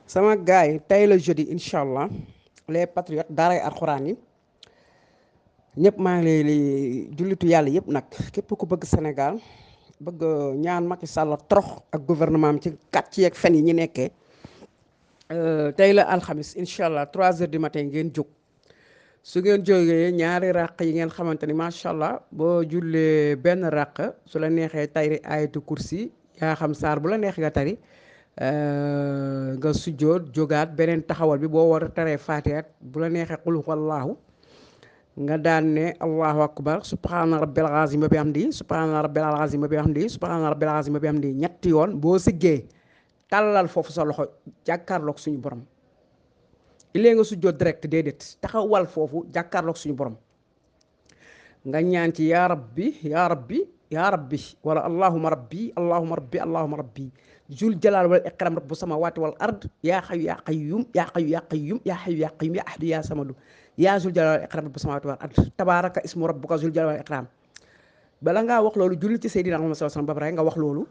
sama gaay yi tey la jeudi incha allah les patriotes daaray alxuraan yi ñëpp maa ngi lay jullitu yàlla yëpp nag képp ku bëgg Sénégal bëgg ñaan Macky Sall torox ak gouvernement am ci kàcc yeeg fen yi ñu nekkee tey la alxamis incha allah 3 heures du matin ngeen jóg. su ngeen jógee ñaari ràq yi ngeen xamante ni macha allah boo jullee benn ràq su la neexee tari ayatu kursi yaa xam saar bu la neex nga tari nga sujjoot jógaat beneen taxawal bi boo war a taree fatihat bu la neexee qul huwallaahu nga daan ne allahu akbar subhaana rabbil azim bi hamdi subhaana rabbil azim bi hamdi subhaana rabbil azim bi hamdi ñetti yoon boo siggee tàllal foofu sa loxo jàkkaarloog suñu borom ilee nga sujjoot direct déedéet taxawal foofu jàkkaarloog suñu borom nga ñaan ci yaa rabbi yaa rabbi yaa rabbi wala allahuma rabbi allahuma rabbi allahuma rabbi jul jalaal wal iqram rabbu samawati wal ard yaa xayu yaa qayyum yaa xayu yaa qayyum yaa xayu yaa qayyum yaa ahadu yaa samadu yaa zul jalaal wal iqram rabbu samawati wal ard tabaraka ismu rabbuka zul jalaal wal iqram bala ngaa wax loolu julli ci Seydina Muhammad sallallahu alayhi wasallam ba pare nga wax loolu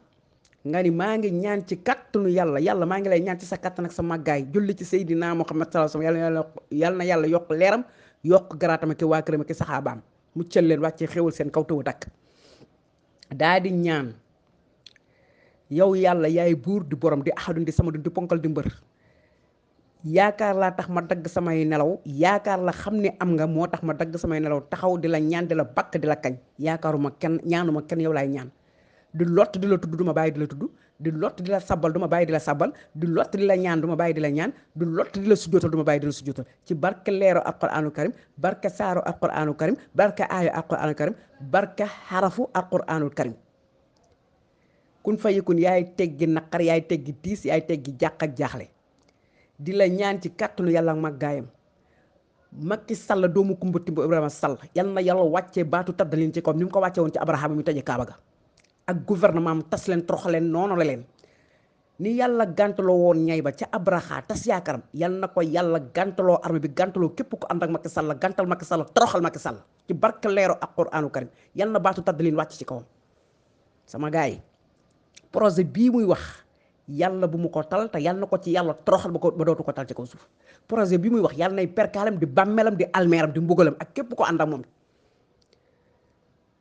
nga ni maa ngi ñaan ci kattanu yàlla maa ngi lay ñaan ci sa kattan ak sa màggaay julli ci Seydina Muhammad sallallahu alayhi wasallam yàlla na yàlla yokk leeram yokk garaatam ak waa këram ak saxaabaam muccal leen wàccee xéwal seen kaw tawu dakk daa di ñaan yow yàlla yaay buur di borom di ahadun di samadun di ponkal di mbër yaakaar laa tax ma dagg samay nelaw yaakaar la xam ne am nga moo tax ma dagg samay nelaw taxaw di la ñaan di la bakk di la kañ yaakaaruma kenn ñaanuma kenn yow laay ñaan di lott di la tudd duma bàyyi di la tudd di lott di la sabbal duma bàyyi di la sabbal di lott di la ñaan duma bàyyi di la ñaan di lott di la sujjootal duma bàyyi di la sujjootal ci barke leero alquranu karim barke saaro alquranu karim barke aayo alquranu karim barke xarafu alquranu karim kun fa yëkkun yaay teggi naqar yaay teggi tiis yaay teggi jàq ak jaaxle di la ñaan ci kàttanu yàlla ak màggaayam Macky Sall doomu Kumba Timbo Ibrahima Sall yal na yàlla wàccee baatu taddalin ci kawam ni mu ko wàcce woon ci Abrahama mi tëje Kaaba ga ak gouvernement am tas leen torox leen noonu la leen ni yàlla gàntaloo woon ñay ba ca Abraha tas yaakaaram yal na ko yàlla gàntaloo armée bi gàntaloo képp ko ànd ak Macky Sall gàntal Macky Sall toroxal Macky Sall ci barke leero ak Qur'anu Karim yal na baatu taddalin wàcc ci kawam sama gars yi projet bii muy wax yàlla bu mu ko tal te yàlla na ko ci yàlla toroxal ba dootu ko tal ci kaw suuf projet bii muy wax yàlla nay perkaalam di bàmmeelam di almeeram di mbugalam ak képp ko ànd ak moom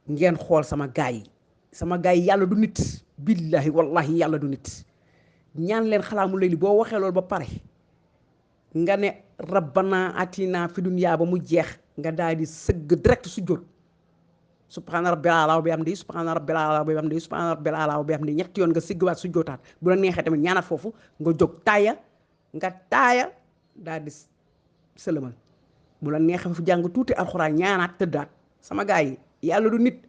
ngeen xool sama gars yi yàlla du nit billahi wallahi yàlla du nit ñaan leen xalaamu layli boo waxee loolu ba pare nga ne rabbana atina fi dunya ba mu jeex nga daal di sëgg direct su jot subhaana rabbil a'laa bi hamdi subhaana rabbil a'laa bi hamdi subhaana rabbil a'laa bi hamdi ñetti yoon nga siggiwaat su jotaat bu la neexee tamit ñaanaat foofu nga jóg taaya daal di sëlëmal bu la neexee foofu jàng tuuti alxuraan ñaanaat tëddaat sama gars yi yàlla du nit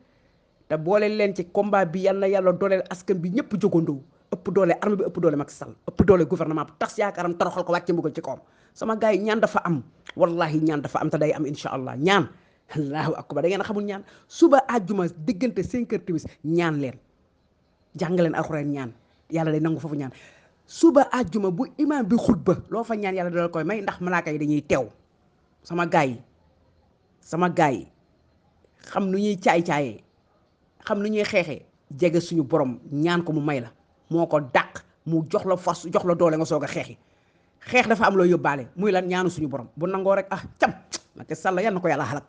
te boole leen ci combat bi yal na yàlla dooleel askan bi ñëpp jógandoo ëpp doole armée bi ëpp doole Macky Sall ëpp doole gouvernement bi tas yaakaaram toroxal ko wàcce mbugal ci kawam sama gars yi ñaan dafa am wallahi ñaan dafa am te day am incha allah ñaan allahu akbar da ngeen a xamul ñaan suba àjjuma diggante 5 heures timis ñaan leen jàng leen alxuraan ñaan yàlla day nangu foofu ñaan suba àjjuma bu imaam bi xutba loo fa ñaan yàlla dala koy may ndax malaaka yi dañuy teew sama gars yi xam nu ñuy caay-caayee xam nu ñuy xeexee jege suñu borom ñaan ko mu may la moo ko dàq mu jox la force jox la doole nga soog a xeex dafa am loo yóbbaale muy lan ñaanu suñu borom bu nangoo rek cam Macky Sall yal na ko yàlla xalak